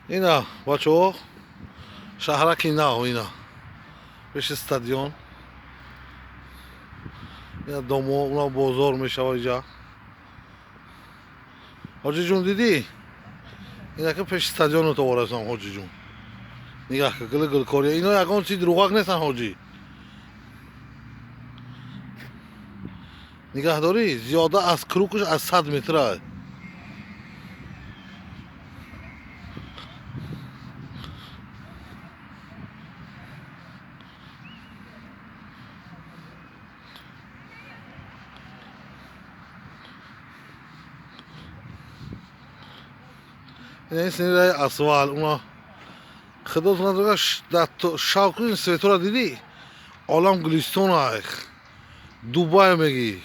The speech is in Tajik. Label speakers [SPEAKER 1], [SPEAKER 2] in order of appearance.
[SPEAKER 1] Ина, бачаҳо, шаҳраки нав, ина пеши стадион, ина домо, уна бозор мешава иҷа. Ҳоҷиҷун, дидӣ, инака пеши стадиону товорасам. Ҳоҷиҷун, нигаҳ ка, гили гулкория. Ино ягон чи дурӯғак нестан, ҳоҷӣ. Нигаҳдорӣ, зиёда аз крукш аз 100 метра. Ин синираи асфал, уна худо шавқи ин светора дидӣ, олам гулистон, ай Дубай мегӣ.